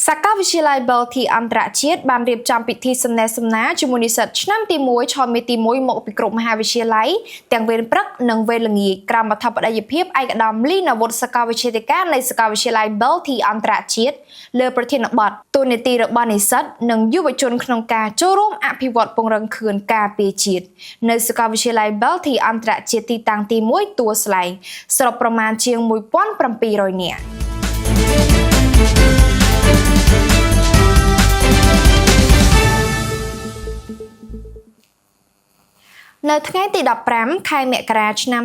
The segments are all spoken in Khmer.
សាកលវិទ្យាល័យ Beltei អន្តរជាតិបានរៀបចំពិធីសំណេះសំណាលជាមួយនិស្សិតឆ្នាំទី1ឆមាសទី1មកពីគ្រប់មហាវិទ្យាល័យទាំងវេនព្រឹកនិងវេនល្ងាចក្រោមអធិបតីភាពឯកឧត្តមលីណាវុធសាកលវិទ្យាធិការនៃសាកលវិទ្យាល័យ Beltei អន្តរជាតិលើប្រធានបទតួនាទីរបស់និស្សិតនិងយុវជនក្នុងការចូលរួមអភិវឌ្ឍពង្រឹងខឿនការពារជាតិនៅសាកលវិទ្យាល័យ Beltei អន្តរជាតិទីតាំងទី1ទួលស្លែងសរុបប្រមាណជាង1700នាក់។ នៅថ្ងៃទី15ខែមករាឆ្នាំ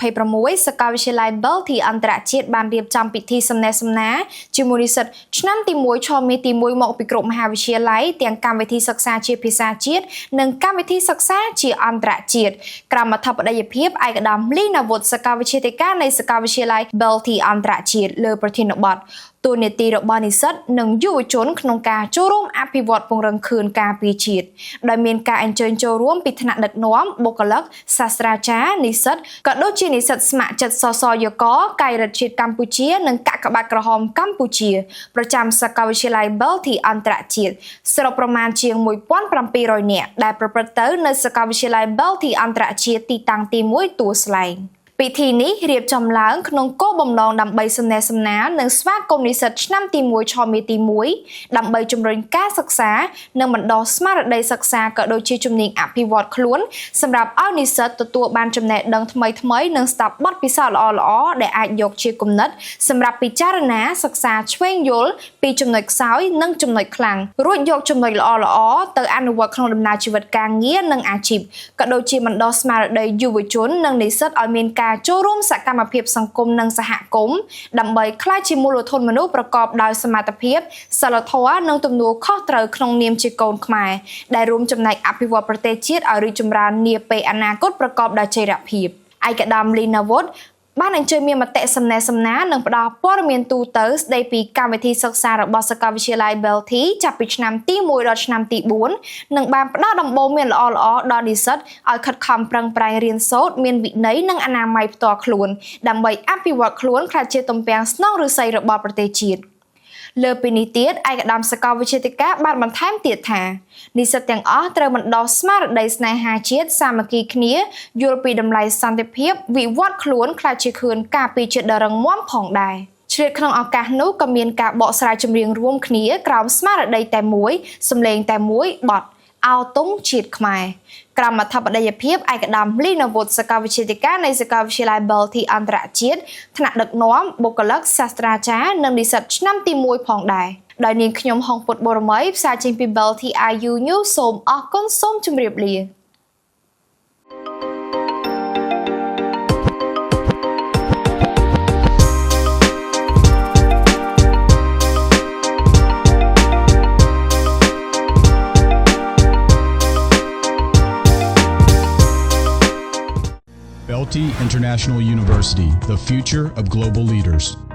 2026សាកលវិទ្យាល័យ Beltei អន្តរជាតិបានរៀបចំពិធីសំណេះសំណាលជាមួយនិស្សិតឆ្នាំទី1ឆមាសទី1មកពីគ្រប់មហាវិទ្យាល័យទាំងកម្មវិធីសិក្សាជាភាសាជាតិនិងកម្មវិធីសិក្សាជាអន្តរជាតិក្រោមអធិបតីភាពឯកឧត្តមលីណាវុធសាកលវិទ្យាធិការនៃសាកលវិទ្យាល័យ Beltei អន្តរជាតិលើប្រធានបទតួនាទីរបស់និស្សិតនិងយុវជនក្នុងការចូលរួមអភិវឌ្ឍពង្រឹងខឿនការពារជាតិដោយមានការអញ្ជើញចូលរួមពីថ្នាក់ដឹកនាំបុគ្គលិកសាស្ត្រាចារ្យនិស្សិតក៏ដូចជានិស្សិតស្ម័គ្រចិត្តសសយកកាយរដ្ឋជាតិកម្ពុជានិងកាកបាទក្រហមកម្ពុជាប្រចាំសាកលវិទ្យាល័យ Beltei អន្តរជាតិសរុបប្រមាណជាង1700នាក់ដែលប្រព្រឹត្តទៅនៅសាកលវិទ្យាល័យ Beltei អន្តរជាតិទីតាំងទី1ទួលស្លែង។ ពិធីនេះរៀបចំឡើងក្នុងគោលបំណងដើម្បីសំណេះសំណាលនិងស្វាគមន៍និស្សិតឆ្នាំទី1ឆមាសទី1ដើម្បីជំរុញការសិក្សានិងបណ្ដុះស្មារតីសិក្សាក៏ដូចជាជំនាញអភិវឌ្ឍខ្លួនសម្រាប់ឲ្យនិស្សិតទទួលបានចំណេះដឹងថ្មីៗនិងស្ដាប់បទពិសោធន៍ល្អៗដែលអាចយកជាគំនិតសម្រាប់ពិចារណាសិក្សាឆ្វេងយល់ពីចំណុចខ្សោយនិងចំណុចខ្លាំងរួចយកចំណុចល្អៗទៅអនុវត្តក្នុងដំណើរជីវិតការងារនិងអាជីពក៏ដូចជាបណ្ដុះស្មារតីយុវជននិងនិស្សិតឲ្យមានការចូលរួមសកម្មភាពសង្គមនិងសហគមន៍ដើម្បីក្លាយជាមូលធនមនុស្សប្រកបដោយសមត្ថភាពសីលធម៌និងទំនួលខុសត្រូវក្នុងនាមជាកូនខ្មែរដែលរួមចំណែកអភិវឌ្ឍប្រទេសជាតិឲ្យរីកចម្រើននាពេលអនាគតប្រកបដោយចីរភាពឯកឧត្តមលីណាវុធបានអញ្ជើញមានមតិសំណេះសំណាលនិងផ្ដល់ព័ត៌មានទូទៅស្ដីពីកម្មវិធីសិក្សារបស់សាកលវិទ្យាល័យ Beltei ចាប់ពីឆ្នាំទី1ដល់ឆ្នាំទី4និងបានផ្ដល់ដំបូន្មានល្អៗដល់និស្សិតឲ្យខិតខំប្រឹងប្រែងរៀនសូត្រមានវិន័យនិងអនាម័យផ្ទាល់ខ្លួនដើម្បីអភិវឌ្ឍខ្លួនក្លាយជាទំពាំងស្នងឫស្សីរបស់ប្រទេសជាតិ។ លើពីនេះទៀតឯកឧត្តមសាកលវិទ្យាធិការបានបន្ថែមទៀតថានិស្សិតទាំងអស់ត្រូវបណ្ដុះស្មារតីស្នេហាជាតិសាមគ្គីគ្នាយល់ពីតម្លៃសន្តិភាពវិវត្តខ្លួនក្លាយជាខឿនការពារជាតិដ៏រឹងមាំផងដែរឆ្លៀតក្នុងឱកាសនោះក៏មានការបកស្រាយចម្រៀងរួមគ្នាក្រោមស្មារតីតែមួយសម្លេងតែមួយបទអោទង់ជាតិខ្មែរក្រោមអធិបតីភាពឯកឧត្តមលីណាវុធសាកលវិទ្យាធិការនៃសាកលវិទ្យាល័យ Beltei អន្តរជាតិថ្នាក់ដឹកនាំបុគ្គលិកសាស្ត្រាចារ្យនិងនិស្សិតឆ្នាំទី1ផងដែរដោយនាងខ្ញុំហុងពុតបរមីផ្សាយចេញពី Beltei IU News សូមអរគុណសូមជម្រាបលា។ Beltei International University, the future of global leaders.